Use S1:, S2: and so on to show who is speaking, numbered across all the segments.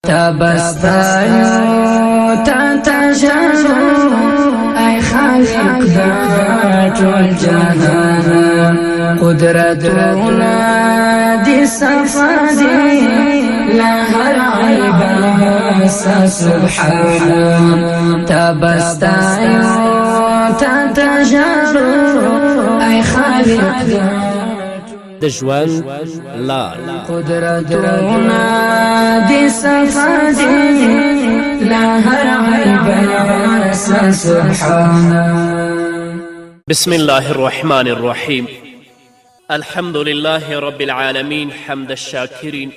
S1: تبستایو تا تجارو ای خالق دا ټول جهان قدرتونه دي صفا دي لا هر عیب سبحان تبستایو تا تجارو ای خالق دا
S2: د ژوند لار.
S1: قدرتونه دي صفا دي لا هر عیب سبحان.
S2: بسم الله الرحمن الرحيم. الحمد لله رب العالمين حمد الشاكرين.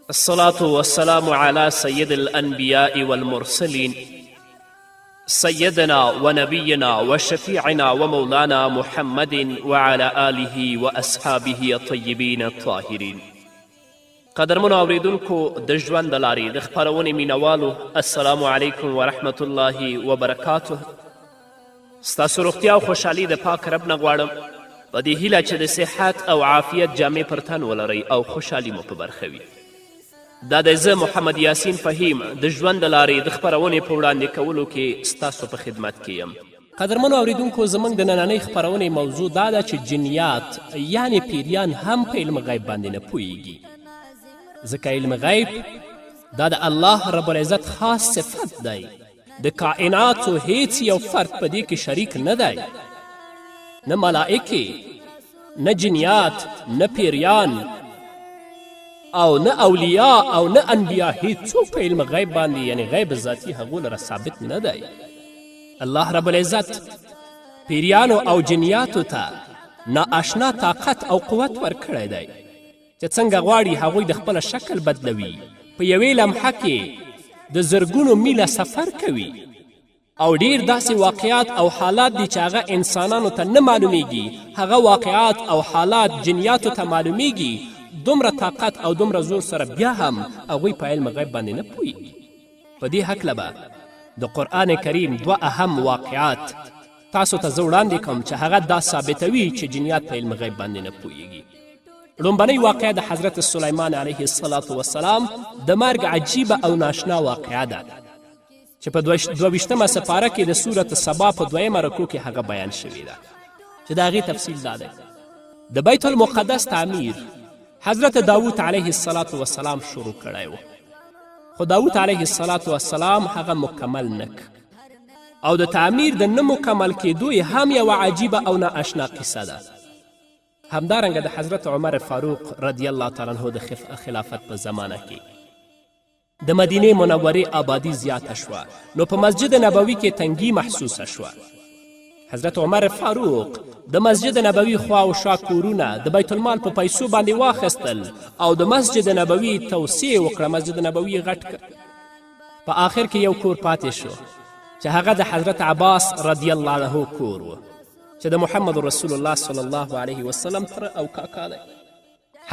S2: الصلاة والسلام على سيد الأنبياء والمرسلين سيدنا ونبينا وشفيعنا ومولانا محمد وعلى آله وأصحابه الطيبين الطاهرين. قدرمنو اوریدونکو، د ژوند د لارې د خپرونې مینوالو، السلام علیکم ورحمت الله وبرکاته. ستاسو روغتیا او خوشحالي د پاک رب نه غواړم، په دې هیله چې د صحت او عافیت جامې پر تن ولرئ او خوشحالي مو په برخه وي. دا دی زه محمد یاسین فهیم د ژوند د لارې د خپرونې په وړاندې کولو کې ستاسو په خدمت کې یم. قدرمنو اوریدونکو، زموږ د نننۍ خپرونې موضوع دا ده چې جنیات یعنې پیریان هم په علم غیب باندې نه پوهیږي، ځکه علم غیب دا د الله رب العزت خاص صفت دی. د کائناتو هیڅ یو فرد په دې کې شریک نه دی، نه ملائکې، نه جنیات، نه پیریان او نه اولیا او نه انبیا، هیڅوک په علم غیب باندې یعنی غیب ذاتی هغو لره ثابت نه دی. الله رب العزت پیریانو او جنیاتو ته نااشنا طاقت او قوت ورکړی دی چې څنګه غواړي هغوی د خپله شکل بدلوي، په یوې لمحه کې د زرګونو میله سفر کوي، او ډیر داسې واقعات او حالات دي چې هغه انسانانو ته نه معلومیږي، هغه واقعات او حالات جنیاتو ته معلومیږي. دومره طاقت او دومره زور سره بیا هم هغوی په علم غیب باندې نه پوهیږي. په دې هکله به د قرآن کریم دوه اهم واقعات تاسو ته زه وړاندې کوم چې هغه دا ثابتوي چې جنیات په علم غیب باندې نه پوهیږي. لومبنۍ واقعه د حضرت سلیمان علیه السلام د مرګ عجیبه او ناشنا واقعه ده چې په 22مه سپاره کې د سورت سبا په دویمه رکو کې هغه بیان شوې ده، چې د هغې تفصیل دا دی. د بیت المقدس تعمیر حضرت داود علیه السلام شروع کړی و، خو داود علیه السلام هغه مکمل نک، او د تعمیر د نه مکمل کېدو یې هم یوه عجیبه او نااشنا قصه ده. همدارنګه د حضرت عمر فاروق رضی الله تعالی عنه د خلافت په زمانه کې د مدینې منورې آبادي زیاته شوه، نو په مسجد نبوي کې تنګي محسوسه شوه. حضرت عمر فاروق د مسجد نبوي خوا او شا کورونه د بیت المال په پیسو باندې واخیستل او د مسجد نبوي توسیع وکړه، مسجد نبوي غټ کړ. په آخر کې یو کور پاتې شو چې هغه د حضرت عباس رضی الله عنه کور و، چې د محمد رسول الله صلی الله علیه وسلم تره او کاکا دی.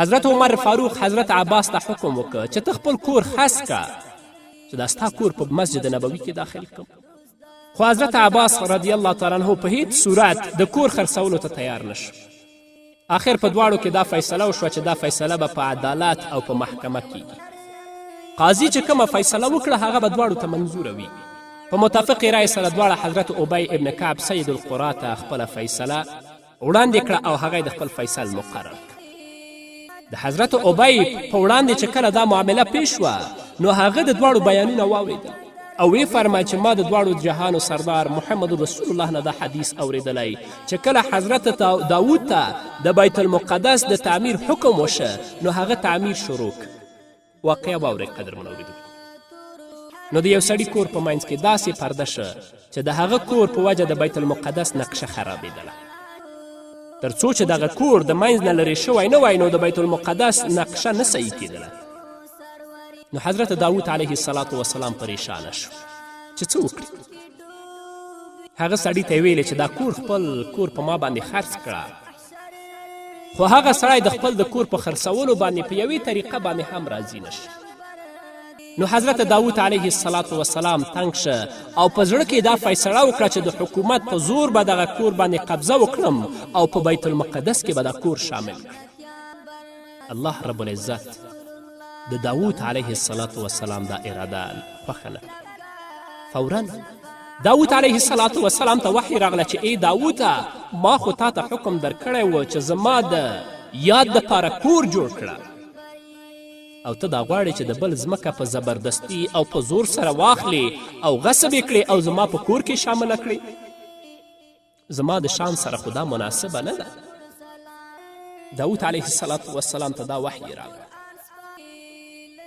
S2: حضرت عمر فاروق حضرت عباس ته حکم وکړ چې ته خپل کور خس که چې دا ستا کور په مسجد نبوي کې داخل کم. خو حضرت عباس رضی الله تعالی عنه په هیڅ صورت د کور خرڅولو ته تیار نه شو. آخر په دواړو کې دا فیصله وشوه چې دا فیصله به په عدالت او په محکمه کیږي. قاضي چې کومه فیصله وکړه هغه به دواړو ته منظوره وي. په متفقې رای سره دواړه حضرت ابی ابن کعب سید القرا ته خپله فیصله وړاندې کړه او هغه د خپل فیصل مقرر کړ. د حضرت ابی په وړاندې چې کله دا معامله پیش شوه نو هغه د دواړو بیانونه واورېدل او ویې فرمایل چې ما د دواړو جهانو سردار محمد رسول الله نه دا حدیث اورېدلی چې کله حضرت داود ته د بیت المقدس د تعمیر حکم وشه نو هغه تعمیر شروع کړ. واقعه واورئ قدرمن اورېدونکو. نو د یو سړي کور په منځ کې داسې پرده شه چې د هغه کور په وجه د بیت المقدس نقشه خرابېدله، تر څو چې دغه کور د منځ نه لرې شوی نه وای نو د بیت المقدس نقشه نه صحیح کېدله. نو حضرت داود علیه السلام پریشانه شو چې څه وکړي. هغه سړي ته یې ویلې چې دا کور خپل کور په ما باندې خرڅ کړه، خو هغه سړی د خپل د کور په خرڅولو باندې په یوې طریقه باندې هم راضي نه شو. نو حضرت داود علیه السلام تنګ شه او په زړه کې دا فیصله وکړه چې د حکومت په زور به دغه کور باندې قبضه وکړم او په بیت المقدس کې به دا کور شامل کړم. الله رب العزت د داود علیه السلام وسلام دا اراده خوښه نه کړه. فورا داود علیه السلام وسلام ته وحی راغله چې ای داوده، ما خو تا ته حکم درکړی و چې زما د یاد دپاره کور جوړ کړه، او ته دا غواړې چې د بل ځمکه په زبردستی او په زور سره واخلې او غصب یې کړې او زما په کور کې شامله کړې. زما د شان سره خو دا مناسبه نه ده. داود علیه السلام ته دا وحی راغله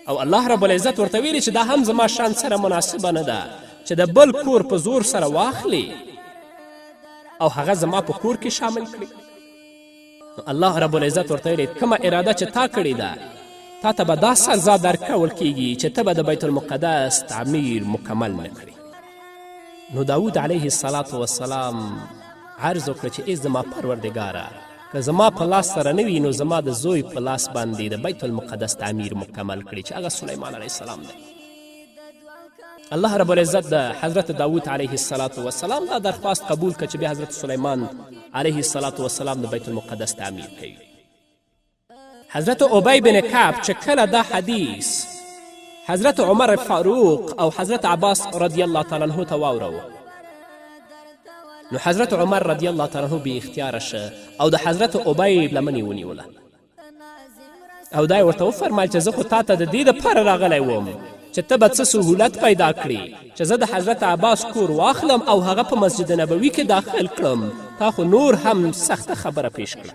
S2: او الله رب العزت ورته ویلي چې دا هم زما شان سره مناسبه نه ده چې د بل کور په زور سره واخلې او هغه زما په کور کې شامل کړي. نو الله رب العزت ورته ویلي کومه اراده چې تا کړې ده تا ته به دا سزا درکول کیږي چې ته به د بیت المقدس تعمیر مکمل نه کړې. نو داود علیه السلام عرض وکړه چې ای زما پروردګاره، که زما په لاس سره نه وي نو زما د زوی په لاس باندې د بیت المقدس تعمیر مکمل کړي چې هغه سلیمان علیه السلام دی. الله رب العزت د حضرت داود علیه السلام دا درخواست قبول کړ چې بیا حضرت سلیمان علیه السلام د بیت المقدس تعمیر کوي. حضرت ابی بن کعب چې کله دا حدیث حضرت عمر فاروق او حضرت عباس رضی الله تعالی عنه ته واوروه، نو حضرت عمر رضی الله تعالی عنه بې اختیاره شه او د حضرت ابی لمن یې ونیوله او دا یې ورته وفرمیل چې زه خو تا ته د دې دپاره راغلی وم چې ته به څه سهولت پیدا کړې چې زه د حضرت عباس کور واخلم او هغه په مسجد نبوي کې داخل کړم، تا خو نور هم سخته خبره پیش کړه.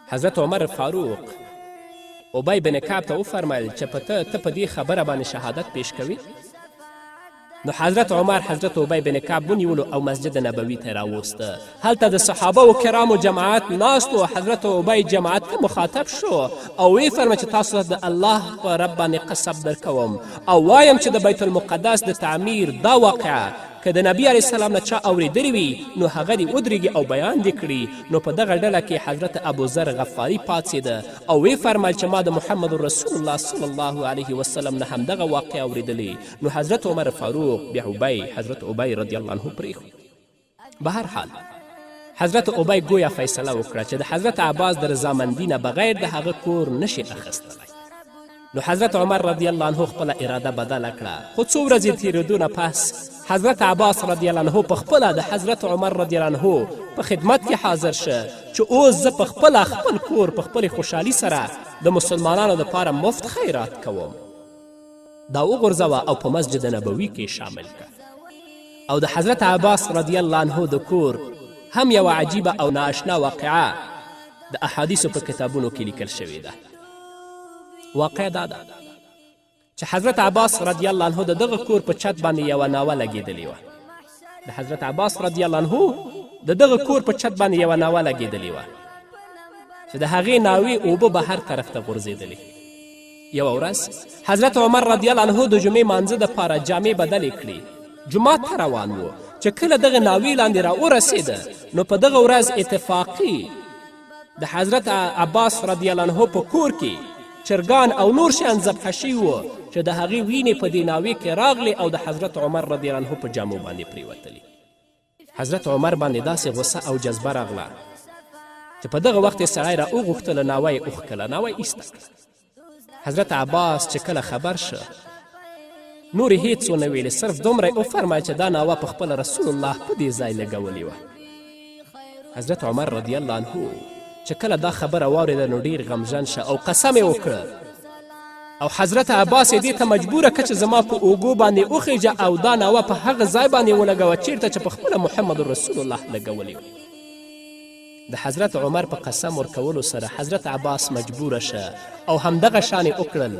S2: حضرت عمر فاروق ابی بن کعب ته وفرمیل چې په ته ته په دې خبره باندې شهادت پیش کوي؟ نو حضرت عمر حضرت ابی بن کعب ونیولو او مسجد نبوي ته راوسته. هلته د صحابه و کرامو جماعت ناست و. حضرت ابی جماعت ته مخاطب شو او ویې فرمایل چې تاسو ته د الله په رب باندې قسم درکوم او وایم چې د بیت المقدس د تعمیر دا واقعه که د نبی علیه السلام نه چا اورېدلې وي نو هغه دې ودرېږي او بیان دې کړي. نو په دغه ډله کې حضرت ابوذر غفاري پاڅېده او ویې فرمیل چې ما د محمد رسول الله صلی الله علیه وسلم نه همدغه واقعه اورېدلې. نو حضرت عمر فاروق بیا ابی حضرت ابی رضی الله عنه پرېښود. به هر حال حضرت ابی ګویا فیصله وکړه چې د حضرت عباس د رضامندي نه بغیر د هغه کور نشي اخیستلی. نو حضرت عمر رضی الله عنه خپله اراده بدله کړه، خو څو ورځې تېرېدو نه پس حضرت عباس رضی الله عنه په خپله د حضرت عمر رضی الله عنه په خدمت کې حاضر شه چې اوس زه په خپله خپل کور په خپلې خوشحالي سره د مسلمانانو دپاره مفت خیرات کوم. دا وغورځوه او په مسجد نبوي کې شامل کړه. او د حضرت عباس رضی الله عنه د کور هم یوه عجیبه او نااشنا واقعه د احادیثو په کتابونو کې لیکل شوې ده. واقع دا ده چې حضرت عباس رضی الله عنه د دغه کور په چت باندې یوه ناوه لګېدلې وه. د حضرت عباس رضی الله عنه د دغه کور په چت باندې یوه ناوه لګېدلې وه چې د هغې ناوې اوبه بهر طرف ته غورځېدلې. یوه ورځ حضرت عمر رضی الله عنه د جمعې مانځه دپاره جامې بدلې کړې، جومات ته روان و چې کله دغه ناوې لاندې را ورسېده نو په دغه ورځ اتفاقي د حضرت عباس رضی الله عنه په کور کې چرګان او نور شیان ذبح شوي وو چې د هغې وینې په دې ناوې کې راغلې او د حضرت عمر رضی الله عنه په جامو باندې پرېوتلې. حضرت عمر باندې داسې غوسه او جذبه راغله چې په دغه وخت یې سړی را وغوښتله، ناوه یې وښکله، ناوه یې ایسته کړه. حضرت عباس چې کله خبر شه نور یې هیڅ ونه ویلې، صرف دومره یې وفرمایل چې دا ناوه په خپله رسول الله په دې ځای لګولې وه. حضرت عمر رضی الله عنه چې کله دا خبره واورېده نو ډیر غمژن شه او قسم یې وکړه او حضرت عباس یې دې ته مجبوره که چې زما په اوږو باندې وخیژه او دا ناوه په هغه ځای باندې ولګوه چیرته چې په خپله محمد رسول الله لګولې وه. د حضرت عمر په قسم ورکولو سره حضرت عباس مجبوره شه او همدغه شان یې وکړل.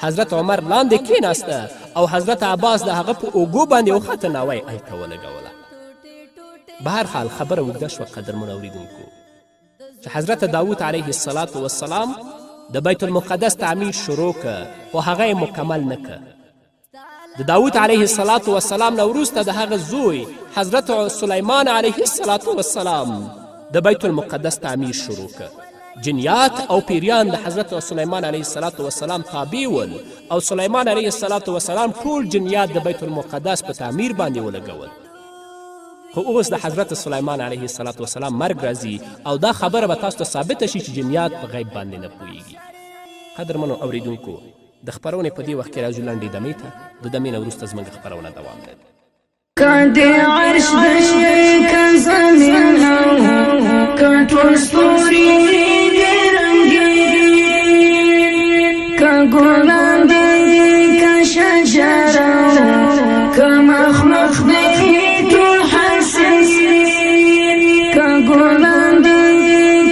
S2: حضرت عمر لاندې کیناسته او حضرت عباس د هغه په اوږو باندې وخته، ناوه یې هلته ولګوله. بهر حال خبره اوږده شوه قدرمنو اوریدونکو چې حضرت داود علیه السلام والسلام د بیت المقدس تعمیر شروع که خو هغه یې مکمل نه که. د داود علیه السلام والسلام نه وروسته د هغه زوی حضرت سلیمان علیه السلام والسلام د بیت المقدس تعمیر شروع که. جنیات او پیریان د حضرت سلیمان علیه السلام والسلام تابع ول او سلیمان علیه السلام والسلام ټول جنیات د بیت المقدس په تعمیر باندې ولګول. خو اوس د حضرت سلیمان علیه السلام والسلام مرګ راځي او دا خبره به تاسو ته ثابته شي چې جنیات په غیب باندې نه پوهیږي. قدرمنو اوریدونکو، د خپرونې په دې وخت کې راځو لنډې دمې ته. د دمې نه وروسته زموږ خپرونه دوام لري.
S1: که د عرش دی، که زمین او که ټول ستوري دي رنګین، که ګلان دي، که شجر که مخلوق دی ټول حسین، که ګلان دي،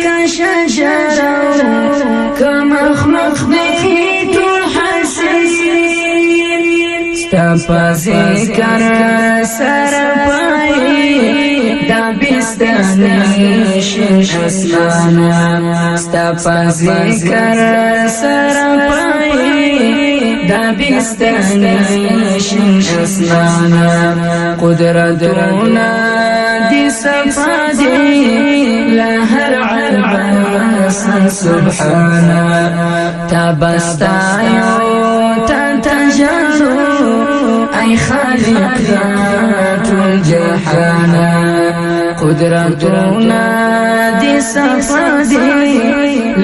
S1: که شجر که مخلوق دی ټول حسین، ستا په ذکر سره پای دا بستانې شین اسمانه، ستا په ذکر سره پای دا بستانې شین اسمانه. قدرتونه دي صفا دي له هر عیب سبحانه، تبستایو تا تجارو ای خالق ټول جهانا. قدرتونه دي صفا دي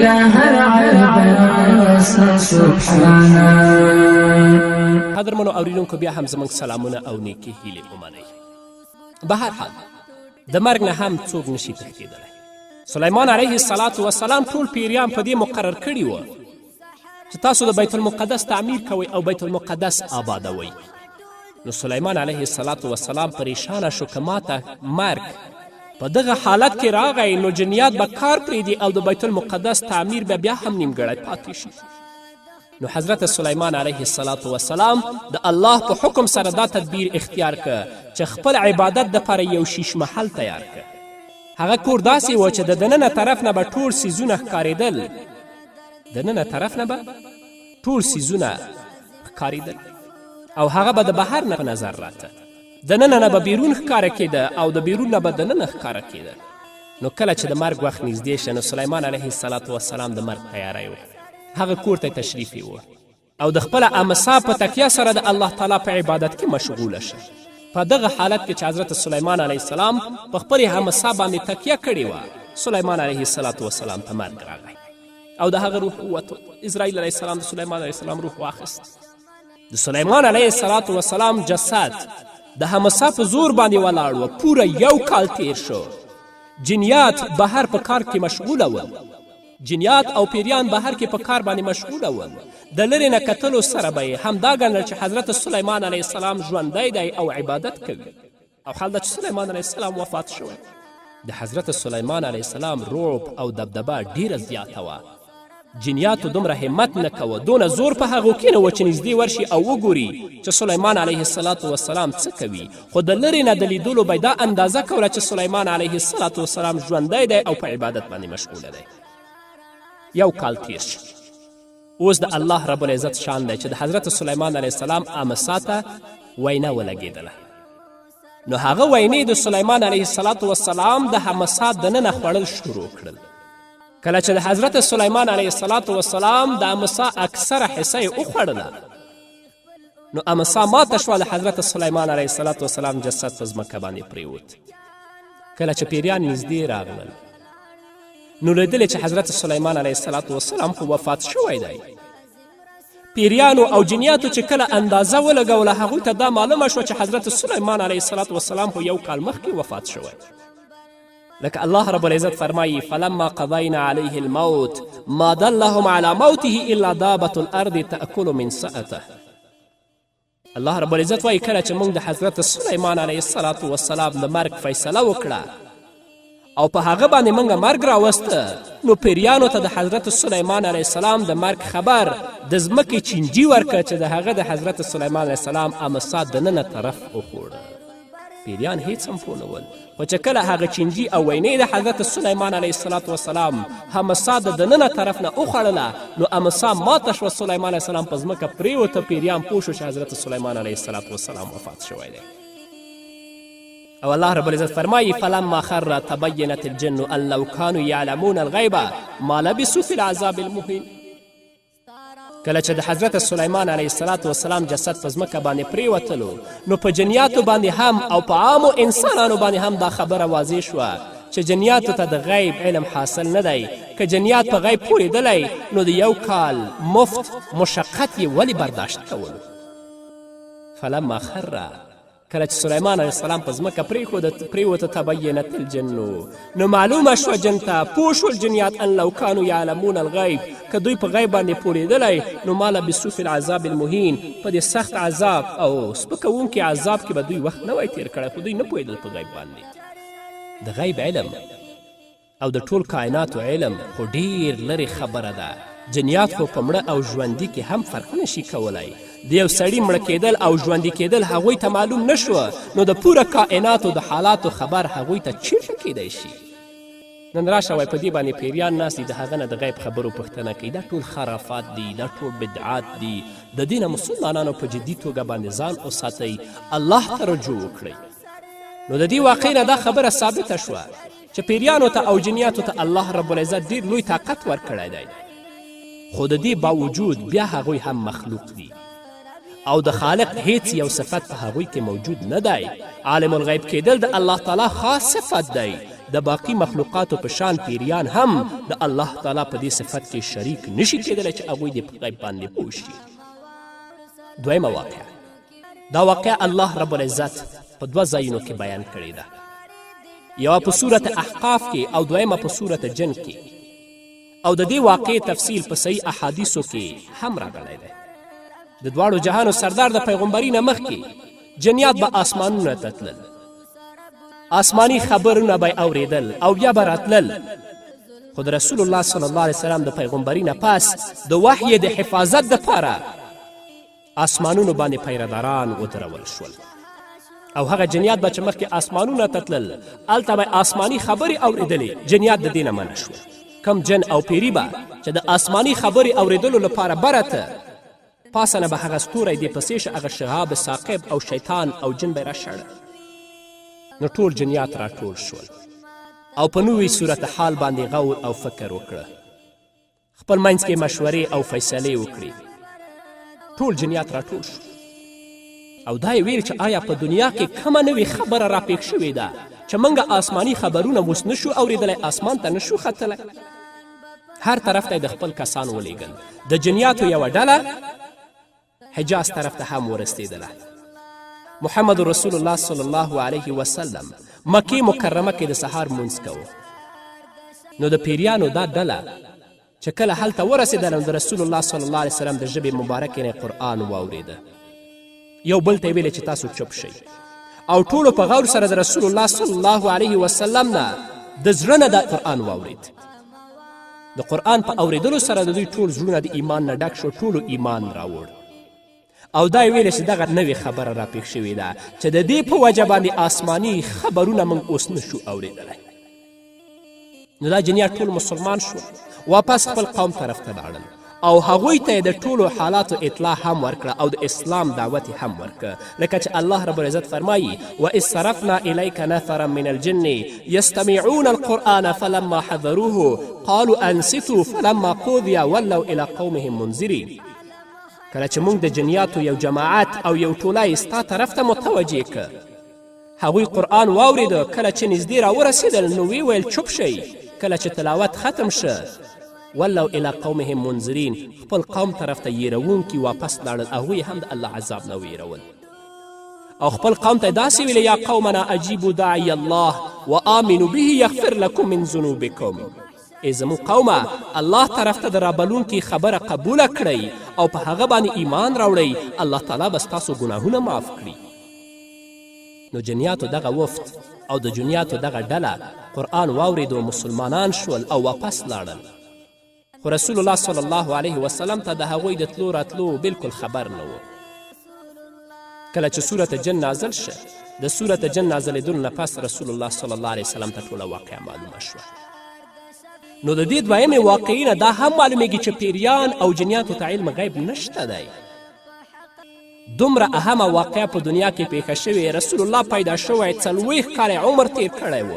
S1: له هر عیب سبحانه.
S2: قدرمنو اوریدونکو، بیا هم زموږ سلامونه او نیکې هیلې ومنئ. به هر حال، د مرګ نه هم څوک نشي تښتېدلی. سلیمان علیه السلام وسلام ټول پیریان په دې مقرر کړي وه چې تاسو د بیت المقدس تعمیر کوئ او بیت المقدس آبادوئ. نو سلیمان علیه السلام وسلام پریشانه شو که ماته مرګ په دغه حالت کې راغی، نو جنیات به کار پرېږدي او د بیت المقدس تعمیر به بیا هم نیمګړی پاتې شي. نو حضرت سلیمان علیه السلام د الله په حکم سره دا تدبیر اختیار که چې خپل عبادت دپاره یو شیش محل تیار که. هغه کور داسې و چې د دننه طرف نه به ټول څیزونه ښکارېدل، دننه طرف نه به ټول څیزونه ښکارېدل او هغه به د بهر نه په نظر راته. دننه نه به بیرون ښکاره کېده او د بیرون نه به دننه ښکاره کېده. نو کله چې د مرګ وخت نږدې شه، نو سلیمان علیه السلام د مرګ تیاری وکړ. هغه کور ته تشریف یووړ او د خپله امسا په تکیه سره د الله تعالی په عبادت کې مشغوله شه. په دغه حالت کې چې حضرت سلیمان علیه السلام په خپلې همسا باندې تکیه کړې وه، سلیمان علیه السلام ته مرګ راغی او د هغه روح ووتو. اسرائیل علیه السلام د سلیمان علیه السلام روح واخیست. د سلیمان علیه السلام جسد د همسا په زور باندې ولاړ و. پوره یو کال تیر شو. جنیات بهر په کار کې مشغوله ول، جنیات او پیریان بهر کې په کار باندې مشغوله ول. د لرې نه کتلو سره به یې همدا ګڼل چې حضرت سلیمان علیه السلام ژوندی دی او عبادت کوي، او حال دا چې سلیمان علیه السلام وفات شوی. د حضرت سلیمان علیه السلام رعب او دبدبه ډیره زیاته وه. جنیاتو دومره همت نه کوه، دونه زور په هغو کې نه و چې نږدې ورشي او وګوري چې سلیمان علیه السلام څه کوي، خو د لرې نه د لیدلو به دا اندازه کوله چې سلیمان علیه السلام ژوندی دی او په عبادت باندې مشغوله دی. یو کال تیر شو. اوس د الله رب العزت شان دی چې د حضرت سلیمان علیه السلام امسا ته وینا ولګېدله. نو هغه وینې د سلیمان علیه السلام د همسا دننه خوړل شروع کړل. کله چې د حضرت سلیمان علیه السلام د امسا اکثره حصه یې وخوړله، نو امسا ماته شوه. د حضرت سلیمان علیه السلام جسد په ځمکه باندې پرېوت. کله چې پیریان نږدې راغلل، نو لیدلې چې حضرت سلیمان علیه السلام خو وفات شوی دی. پیریانو او جنیاتو چې کله اندازه ولګوله، هغوی ته دا معلومه شوه چې حضرت سلیمان علیه السلام خو یو کال مخکې وفات شوی. لکه الله رب العزت فرمایي: فلما قضینا علیه الموت ما دلهم على موته الا دابة الارض تأکل من سأته. الله رب العزت وایي کله چې موږ د حضرت سلیمان علیه السلام د مرګ فیصله وکړه او په هغه باندې موږ مرګ راوسته، نو پیریانو ته د حضرت سلیمان علیه السلام د مرګ خبر د ځمکې چینجي ورکړه چې د هغه د حضرت سلیمان علیه السلام امسا دننه طرف وخوړه. پیریان هیڅ هم پوه نه ول، خو چې کله هغه چینجي او وینې د حضرت سلیمان علیه السلام همسا د دننه طرف نه وخوړله، نو امسا ماته شوه، سلیمان علیه السلام په ځمکه پرېوته. پیریان پوه شو چې حضرت سلیمان علیه السلام وفات شوی دی. او الله رب العزت فرمایي: فلما خر تبینت الجن ان لو كانوا يعلمون الغیب ما لبثوا في العذاب المهین. کله چې د حضرت سلیمان علیه السلام جسد په ځمکه باندې پریوتلو، نو په جنیاتو باندې هم او په عامو انسانانو باندې هم دا خبره واضح شوه. چې جنیاتو ته د غیب علم حاصل نه دی. که جنیات په غیب پوهېدلی نو د یو کال مفت مشقت یې ولې برداشت کولو؟ فلما خره، کله چې سلیمان علیه السلام په ځمکه پرېښوده پرېوته، تبینت الجنو، نو معلومه شوه جن ته، پوه شول جنیات، ان لو کانو یعلمون الغیب، که دوی په غیب باندې پوهېدلی نو ما لبثو فی العذاب المهین، په دې سخت عذاب او سپکوونکي عذاب کې به دوی وخت نه وای تیر کړی. خو دوی نه پوهېدل په غیب باندې. د غیب علم او د ټول کائناتو علم خو ډیر لرې خبره ده. جنیات خو په مړه او ژوندي کې هم فرق نشي کولی. د یو سړي مړه کېدل او ژوندي کېدل هغوی ته معلوم نه شو، نو د پوره کائناتو د حالاتو خبر هغوی ته چیرته کیدی شي؟ نن راشه وای په دې باندې پیریان ناست دي، د هغه نه د غیب خبرو پوښتنه کوي. دا ټول خرافات دي، دا ټول بدعات دي. د دې نه مسلمانانو په جدي توګه باندې ځان وساتئ، الله ته رجوع وکړئ. نو د دې واقعې نه دا خبره ثابته شوه چې پیریانو ته او جنیاتو ته الله رب العزت ډیر لوی طاقت ورکړی دی، خو د دې باوجود بیا هغوی هم مخلوق دي او د خالق هیڅ یو صفت په هغوی کې موجود نه دی. عالم الغیب کېدل د الله تعالی خاص صفت دی. د باقی مخلوقاتو په شان پیریان هم د الله تعالی په دې صفت کې شریک نشي کېدلی چې هغوی دې په غیب باندې پوه شي. دویمه واقعه، دا واقعه الله رب العزت په دوه ځایونو کې بیان کړې ده، یوه په سورت احقاف کې او دویمه په سورت جن کې، او د دې واقعې تفصیل په صحیح احادیثو کې هم راغلی دی. د دواړو جهانو سردار د پیغمبري نه مخکې جنیات به آسمانونه ته تلل، آسماني خبرونه به اورېدل او بیا به راتلل. خو د رسول الله صلی الله علیه وسلم د پیغمبري نه پس د وحی د حفاظت دپاره آسمانونو باندې پیرداران ودرول شول، او هغه جنیات به چې مخکې آسمانونه ته تلل هلته به آسماني خبرې اورېدلې، جنیات د دې نه منع شول. کم جن او پیری به چې د آسماني خبرې اورېدلو لپاره بره ته، پاسه نه به هغه ستوری دې پسې شه، هغه شهاب ثاقب او شیطان او جن به یې راشړه. نو ټول جنیات راټول شول او په نوي صورت حال باندې غور او فکر وکړه، خپل منځ کې مشورې او فیصلې وکړي. ټول جنیات راټول شو او دا یې ویل چې آیا په دنیا کې کومه نوې خبره راپېښ شوې ده چې موږ آسماني خبرونه اوس نشو اورېدلی، آسمان ته نشو ختلی؟ هر طرف ته د خپل کسان ولیږل. د جنیاتو یوه ډله حجاز طرف ته هم ورسېدله. محمد رسول الله صلی الله علیه وسلم مکې مکرمه کې د سهار مونځ کوو، نو د پیریانو دا ډله چې کله هلته ورسېدله نو د رسول الله صلی الله علیه وسلم د ژبې مبارکې نه قرآن واورېده. یو بل ته یې ویلې چې تاسو چوپ شئ، او ټولو په غور سره د رسول الله صلی الله علیه وسلم نه د زړه نه دا قرآن واورېد. د قرآن په اورېدلو سره د دوی ټول زړونه د ایمان نه ډک شو، ټولو ایمان راوړ او دا یې ویلې چې دغه نوې خبره راپېښ شوې ده چې د دې په وجه باندې آسماني خبرونه موږ اوس نشو اورېدلی. نو دا جنیات ټول مسلمان شول، واپس خپل قوم طرف ته لاړل او هغوی ته د ټولو حالاتو اطلاع هم ورکړه او د اسلام دعوت یې هم ورکړه، لکه چې الله رب العزت فرمایي: واذ صرفنا الیک نفرا من الجن یستمعون القرآن فلما حضروه قالوا انصتوا فلما قضی ولوا الی قومهم منذرین. کله چې موږ د جنیاتو یو جماعت او یو ټولی ستا طرف ته متوجه که، هغوی قرآن واورېده، کله چې نږدې راورسېدل نو ویې ویل چوپ شئ، کله چې تلاوت ختم شه ولو الی قومهم منذرین، خپل قوم طرف ته یېروونکي واپس لاړل، هغوی هم د الله عذاب نه ویرول او خپل قوم ته داسې ویلې: یا قومنا اجیبوا داعی الله و آمنوا به یغفر لکم من ذنوبکم. ای زموږ قومه، الله طرف ته د رابلونکي خبره قبوله کړئ او په هغه باندې ایمان راوړئ، الله تعالی به ستاسو ګناهونه معاف کړي. نو جنیاتو دغه وفد او د جنیاتو دغه ډله قرآن واورېدو، مسلمانان شول او واپس لاړل. خو رسول الله صلی الله علیه وسلم ته د هغوی د تلو راتلو بلکل خبر نه و. کله چې سورت جن نازل شه، د سورت جن نازلېدلو نه پس رسول الله صلی الله علیه وسلم ته ټوله واقعه معلومه شوه. نو د دې دویمې واقعې نه دا هم معلومیږي چې پیریان او جنیاتو ته علم غیب نشته دی. دومره اهمه واقعه په دنیا کې پیښه شوې، رسول الله پیدا شوی، 40 کاله عمر تیر کړی و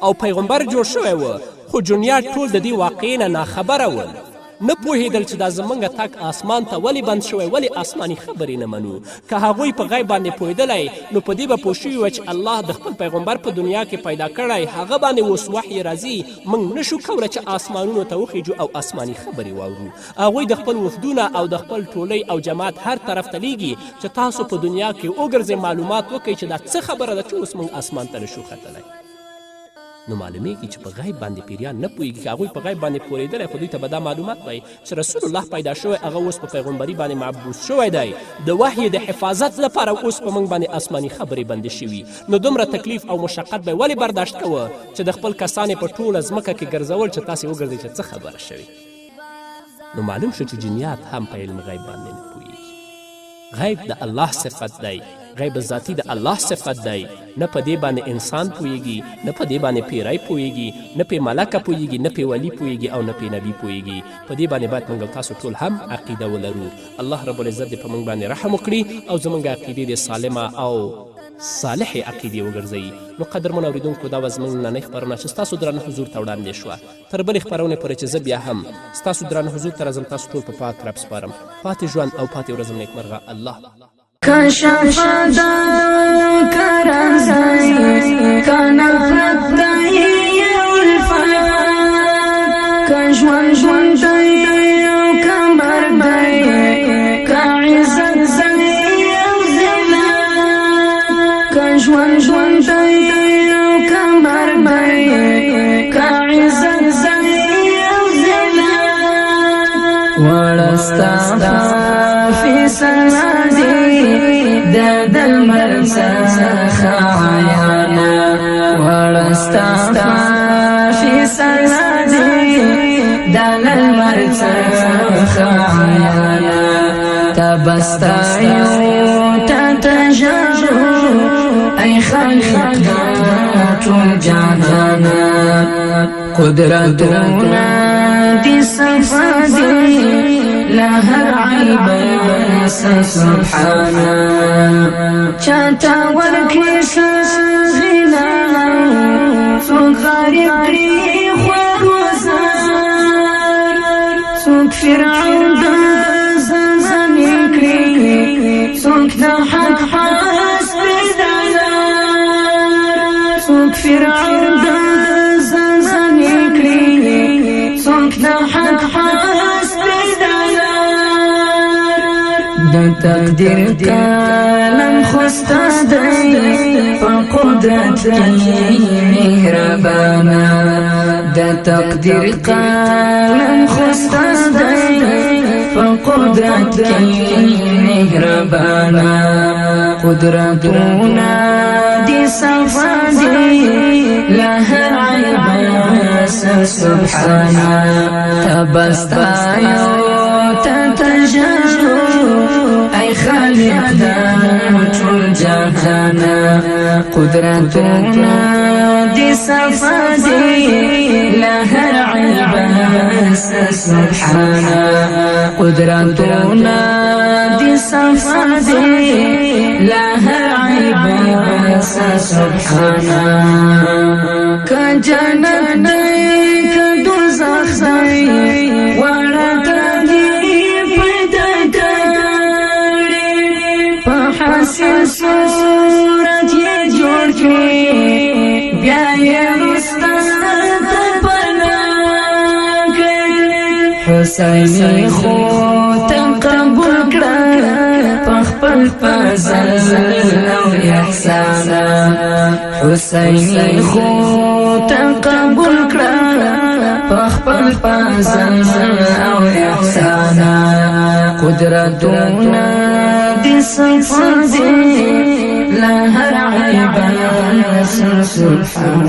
S2: او پیغمبر جوړ شوی و، خو جنیات ټول د دې واقعې نه ناخبره ول. نه پوهېدل چې دا زمونږ تګ آسمان ته ولې بند شوی، ولې آسماني خبرې نه منو. که هغوی په غیب باندې پوهېدلی نو په دې به پوه شوي وه چې الله د خپل پیغمبر په دنیا کې پیدا کړی، هغه باندې اوس وحی راځي، موږ نشو کولی چې آسمانونو ته وخیژو او آسماني خبرې واورو. هغوی د خپل وفدونه او د خپل ټولۍ او جماعت هر طرف ته لیږي چې تاسو په دنیا کې وګرځئ، معلومات وکړئ چې دا څه خبره ده چې اوس موږ آسمان ته نشو ختلی. نو معلومیږي چې په غیب باندې پیریان نه پوهیږي. که هغوی په غیب باندې پوهېدلی خو دوی ته به دا معلومات وای چې رسول الله پیدا شوی، هغه اوس په پیغمبري باندې معبوس شوی دی، د وحی د حفاظت لپاره اوس په موږ باندې آسماني خبرې بندې شوي، نو دومره تکلیف او مشقت به ولې برداشت کوه چې د خپل کسان یې په ټوله ځمکه کې ګرځول چې تاسې وګرځئ چې څه خبره شوې. نو معلوم شو چې جنیات هم په علم غیب باندې نه پوهیږي. غیب د الله صفت دی، غیب ذاتی د الله صفت دی، نه په دې باندې انسان پوهیږي، نه په دې باندې پیری پوهیږي، نه پې ملکه پوهیږي، نه پې ولی پوهیږي او نه پې نبی پوهیږي. په دې باندې باید موږ تاسو ټول هم عقیده ولرو. الله رب العزت دې په موږ باندې رحم وکړي او زموږ عقیدې دې سالمه او صالحې عقیدې وګرځوي. نو قدرمنو اورېدونکو، دا وه زموږ نننۍ خپرونه چې ستاسو درانه حضور ته وړاندې شوه. تر بلې خپرونې پورې چې زه بیا هم ستاسو درانه حضور ته راځم، تاسو ټول په پاک رب سپارم. پاتې ژوند او پاتې ورځم نیکمرغه. الله.
S1: کشف دا کرز دی، که نفرت دی الفت، که ژوند ژوند دی او که مرګ دی، که عزت دی او ذلت، که ژوند ژوند دی او که مرګ دی، که عزت دی او ذلت، واړه ستا فیصله دی د دلمر څخه عیانه، واړه ستا فیصله دی د لمر څخه عیانه، تبستا یو تتجارو ای خالق د ټول جهانه، قدرتونه دي صفا دي له هر عیب سبحانه، چاته ورکړي غنا څوک غریب کړي خوار وزار، څوک فرعون د زمانې کړي، څوک د حق حسبدالار، څوک فرعون د زمانې کړي، څوک د حق حسبدالار، د تقدیر قلم خو ستا دی په قدرت کې مهربانه، د تقدیر قلم خو ستا دی په قدرت کې مهربانه، قدرتونه دي صفا دي له هر عیب سبحانه، تبستا یو تتجارو ای خالق د ټول جهانه، قدرتونه دي صفا دي له هر عیب سبحانه، قدرتونه دي صفا دي له هر عیب سبحانه، که جنت دی که دوزخ دی واړه ته دي پیدا کړي، په حسن صورت یې جوړ کړي، بیا یې وروسته ته پناه کړي. حسیني خو ته قبول کړه په خپل فضل او احسان، حسیني خو ته قبول کړه په خپل فضل او احسان، قدرتونه دي صفا دي له هر عیب سبحان،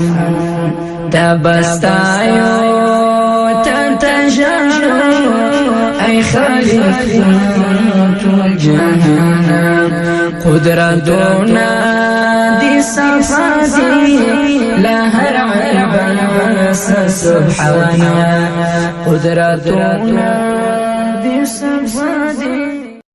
S1: تبستا یو تتجارو ای خالق ټول جهان، قدرتونه دي صفا دي له هر عیب سبحانه، قدرتونه دي صفا